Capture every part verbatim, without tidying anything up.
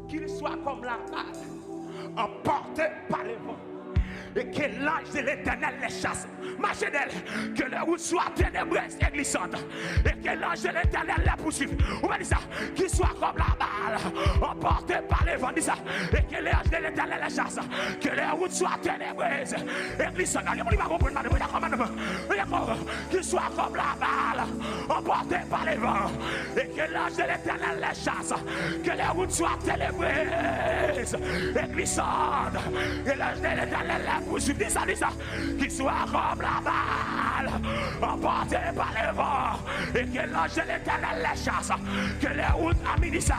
Qu'il soit comme la balle, emporté par le vent, et que l'ange de l'Éternel les chasse. Mache dèl, que les routes soient ténébreuses et glissantes, et que l'ange de l'Éternel les poursuive. Ou pa di sa, qu'il soit comme la balle, emporté par le vent, di sa, et que l'ange de l'Éternel les chasse, que les routes soient ténébreuses et glissantes. Alè, moun li pa konprann, madanm, mwen dakò, madanm, mwen dakò. Qu'il soit comme la balle, emporté par le vent, et que l'ange de l'Éternel les chasse, que les routes soient ténébreuses et glissantes, que l'ange de l'Éternel les poursuive. Di sa, di sa. Qu'il soit comme la balle, emporté par le vent, et que l'ange de l'Éternel les chasse, que les routes à Minissa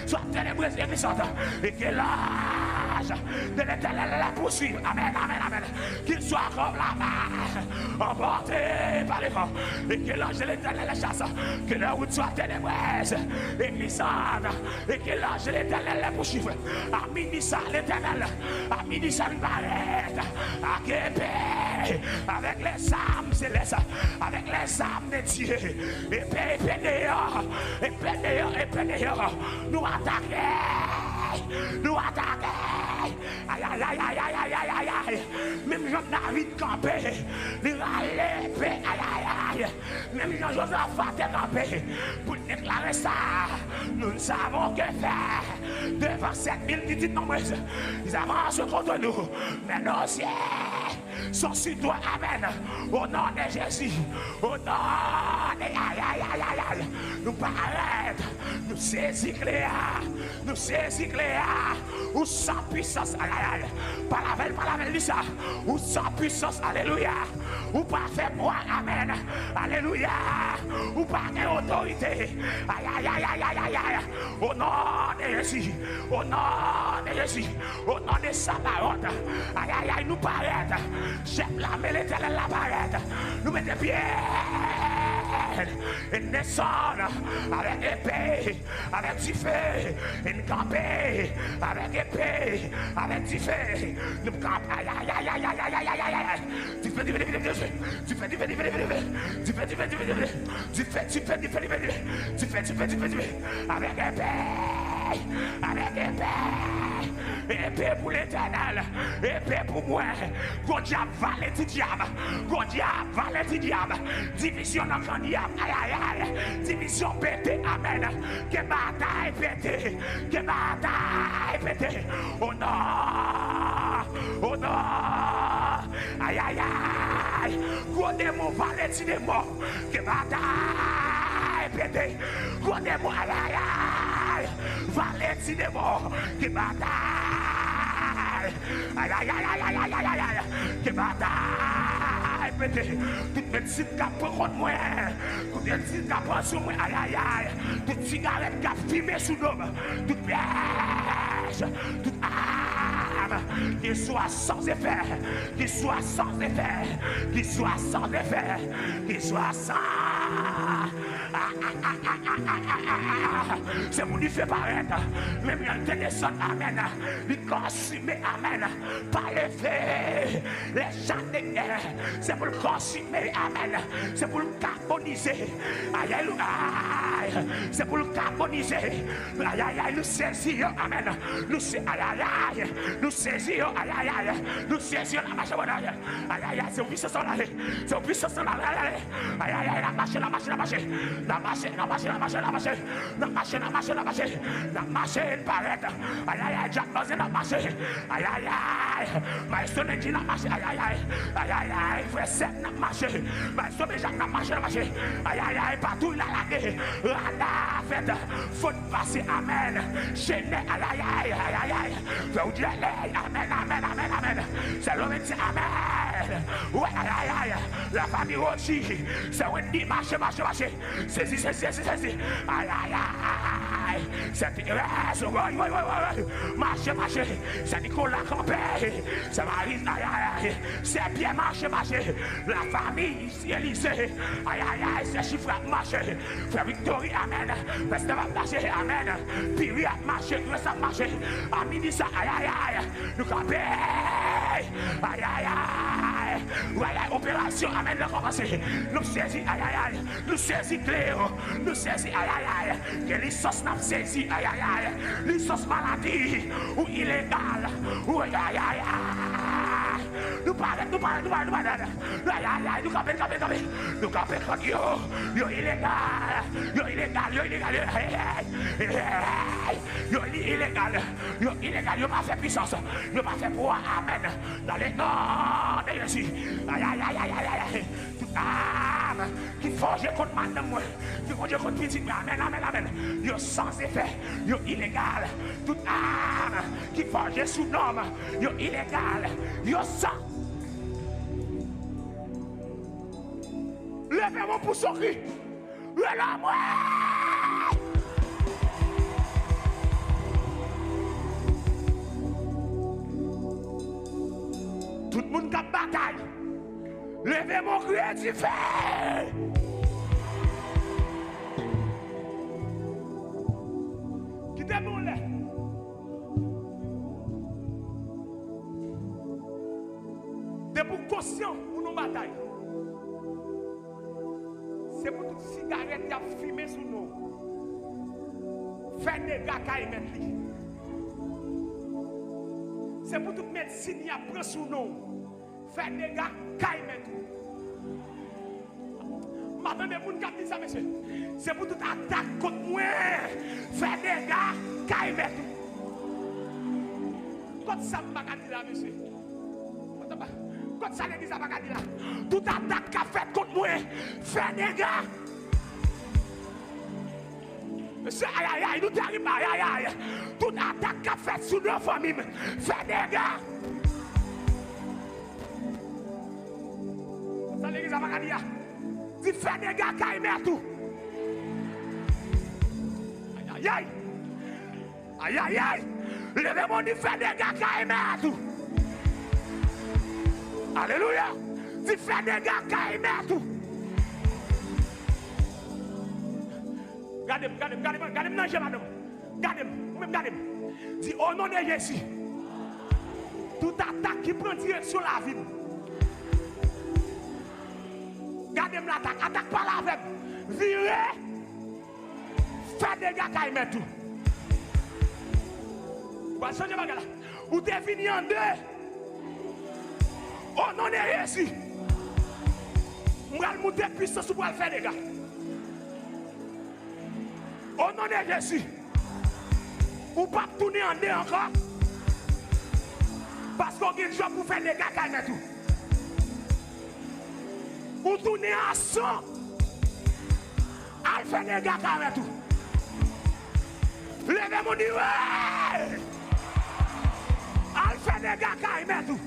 soient ténébreuses et glissantes, et que l'ange de l'Éternel les poursuive. Amen, amen, amen. Qu'il soit comme la balle, emporté par le vent, et que l'ange de l'Éternel les chasse, que les routes soient ténébreuses et glissantes, et que l'ange de l'Éternel les poursuive. À Minissa, l'Éternel, à Minissa, il paraît, avec épée, avec les armes célestes, avec les armes de Dieu. Épée, épée deyò, épée deyò, épée deyò. Nou atake, nou atake. Ay, ay, ay, ay, ay, ay, ay, ay, ay. Menm jan David kanpe, li rale epe, ay, ay, ay. Menm jan Jozafa te kanpe pou l deklare sa, nous ne savons que faire devant cette multitude nombreuse. Ils avancent contre nous, mais nos yeux sont sur toi. Amen. Au nom de Jésus. Au nom de, ay, ay, ay, ay, ay. Nou parèt. Nou sezi kle a. Nou sezi kle a. Ou san pwisans. Ay, ay, ay. Pa lavel, pa lavel, di sa. Ou san pwisans. Alelouya. Ou pa fè pwa. Amen. Alelouya. Ou pa gen otorite. Ay, ay, ay, ay, ay, ay, ay. Au nom de Jésus. Au nom de Jésus. Au nom de Sabaot. Ay, ay, ay, nou parèt. Chèf lame Letènèl la parèt. Nou mete pye. E n desann avèk epe, avèk dife. E n kanpe avèk epe, avèk dife. Nou kanpe. Ay, ay, ay. Dife, dife, dife, dife, dife. Dife, dife, dife, dife, dife. Dife, dife, dife, dife, dife. Dife, dife, dife, dife. Avèk epe. Avèk epe. Epe pou Letènèl. Epe pou mwen. Gwo dyab, vale ti dyab. Gwo dyab, vale ti dyab. Divizyon nan kan dyab. Ay, ay, ay. Divizyon pete. Amèn. Ke batay pete. Ke batay pete. O non. O non. Ay, ay, ay. Gwo demon, vale ti demon. Ke batay pete. Gwo demon, ay, ay, ay. Vale ti demon. Ke batay. Ay, ay, ay. Ke batay pete. Tout medsin k ap pran kont mwen. Tout medsin k ap pran sou mwen. Ay, ay, ay. Tout sigarèt k ap fimen sou do m. Tout pyèj. Tout arm, qu'il soit sans effet, qu'il soit sans effet, qu'il soit sans effet, qu'il soit sans. Se pou dife parèt, menm jan l te desann, amèn, li konsime, amèn, pa le feu, les chars de guerre, se pou l konsime, amèn, se pou l karbonize, alelouya, se pou l karbonize. Ay, ay, ay, nou sezi yo, amèn. Nou se, ay, ay, ay, nou sezi yo, ay, ay, ay, nou sezi yo, n ap mache, bon, ay, ay, ay, se yon pwisans la, se yon pwisans la, ay, ay, ay, n ap mache, n ap mache, n ap mache, n ap mache, n ap mache, n ap mache, n ap mache, n ap mache, n ap mache, n ap mache, n ap mache, n parèt, ay, ay, ay, Jack Lozé, n ap mache, ay, ay, ay, Maestro Nenji, n ap mache, ay, ay, ay, ay, ay, ay, frè Sèt, n ap mache, Maestro Benjak, n ap mache, n ap mache, ay, ay, ay, Patouy la lage, rada fèt. Fòt pase, amèn. Chenè, ay, ay, ay, ay, ay, ay. Fè w dyèlè, amèn, amèn, amèn, amèn. Sè Lomèt di, amèn. Wè, ay, ay, ay. Lafanmi Rochi, sè Wendy, mache, mache, mache. Sezi, sezi, sezi, sezi. Ay, ay, ay. Sè Terèz, woy, woy, woy, woy, woy. Mache, mache. Sè Nikola, kanpe. Sè Mariz, ay, ay, ay. Sè Pyè, mache, mache. Lafanmi Elize, ay, ay, ay, sè Chifra ap mache. Frè Victory, amèn. Pastè ap mache, amèn. Piri ap mache, Grace ap mache. Aminisa, ay, ay, ay. Nou kanpe. Ay, ay, ay. Ay, ay, operasyon. Asyon, amèn, la kòmanse. Nou sezi, ayayay. Nou sezi kle yo. Nou sezi, ayayay. Gen lisans n ap sezi, ayayay. Lisans maladi. Ou ilegal. Ou, ayayay. Nou parèt, nou parèt, nou parèt, nou parèt. Ayayay, nou kanpe, kanpe, kanpe. Nou kanpe kont yo. Yo ilegal. Yo ilegal, yo ilegal, yo, hey, hey, hey, hey. Yo ilegal. Yo ilegal, yo pa fè pwisans. Yo pa fè pouvwa, amèn. Dans le nom de Jésus. Ayayay. Tout zam ki fòje kont madanm mwen, ki fòje kont pitit mwen, amèn, amèn, amèn. Yo san efè, yo ilegal. Tout zam ki fòje sou non m, yo ilegal. Yo san. Leve men w pou son kri. Rele mwen! Tout moun k ap batay, leve men w, kriye dife! Kite m yon lè. Depi w konsyan ou nan batay, se pou tout sigarèt y ap fimen sou non w fè dega kay mèt li. Se pou tout medsin y ap pran sou non w fè dega kay mèt ou. M pa tande moun k ap di sa, mesye. Se pou tout atak kont mwen fè dega kay mèt ou. Kot sa m pa ka di la, mesye? Kot sa legliz la pa ka di la? Tout atak k ap fèt kont mwen fè dega. Mesye, ayayay, nou terib, ayayay. Tout atak k ap fèt sou non fanmi m fè dega. Sa legliz la pa ka di a. Di fè dega kay mèt ou. Ayayay. Ayayay. Leve men w, di fè dega kay mèt ou. Alelouya. Di fè dega kay mèt ou. Gade m, gade m, gade m, gade m nan je madanm. Gade m, ou menm gade m. Di, o non de Jezi, tout atak ki pran direksyon lavi m, gade m latak, atak pale avè m, vire, fè dega kay mèt ou. Ou pral chanje bagay la. Ou te vini an de. O non de Jezi, m pral moute pwisans ou pral fè dega. O non de Jezi, ou p ap tounen an de ankò. Paske w gen djòb pou fè dega kay mèt ou. Ou tounen an son. Al fè dega kay mèt ou. Leve men w, di wi. Al fè dega kay mèt ou.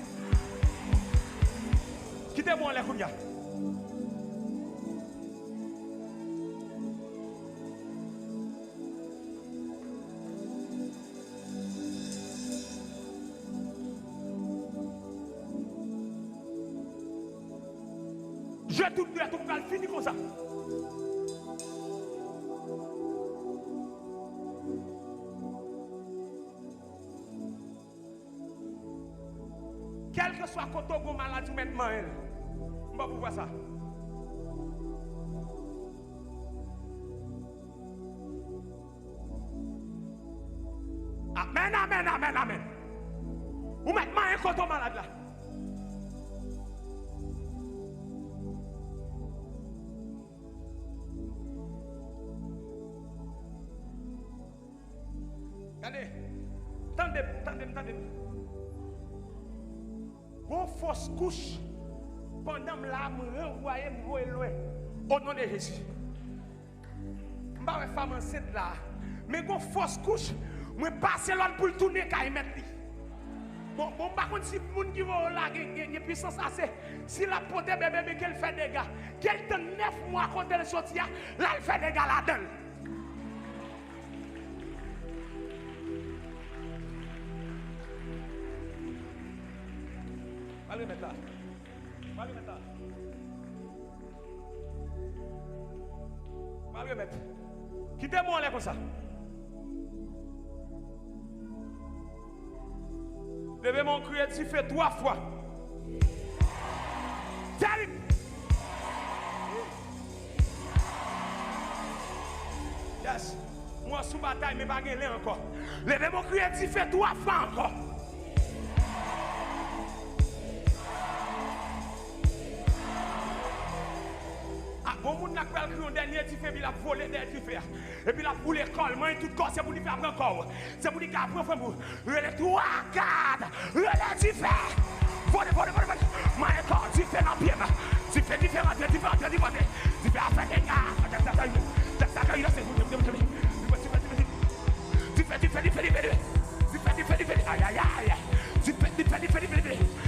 Kite mwen anlè kounye a. Je tout dwèt ou pral fini konsa. Kèlkeswa kote w gon maladi, ou mèt manyen l. M pa pouvwa sa. Amèn, amèn, amèn, amèn. Ou mèt manyen kote w malad la. Gade, tande m, tande m, tande m. Gon fos kouch, pandan m la, m ranvwaye, m voye lwen. O non de Jezi. M pa wè fanm ansent la. Men gon fos kouch, mwen pase lòd pou l tounen kay mèt li. Bon, bon, m pa konn si moun ki voye w la gen, gen, gen pwisans ase. Si l ap pote bebe, men ke l fè dega. Ke l tann nèf mwa kote l soti a, l al fè dega ladan l. Pral remèt la. Pral remèt la. Pral remèt. Kite mwen anlè konsa. Leve men w, kriye dife twa fwa. Terib. Yes. Mwen sou batay, men pa gen lè ankò. Leve men w, kriye dife twa fwa ankò. Ah, gon moun la k pral kriye yon dènye dife, epi l ap vole dèyè dife a. Epi l ap boule kò l, manyen tout kò, se pou dife a pran kò w. Se pou li ka pran fanm ou. Rele twa, kat. Rele dife. Vole, vole, vole, vole. Manyen kò, dife nan pye m. Dife, dife rantre, dife rantre, dife rantre. Dife a fè dega. Tèks la kay, tèks la kay, dife, dife, dife, dife. Dife, dife, dife, dife, dife. Dife, dife, dife, dife. Ay, ay, ay. Dife, dife, dife, dife, dife.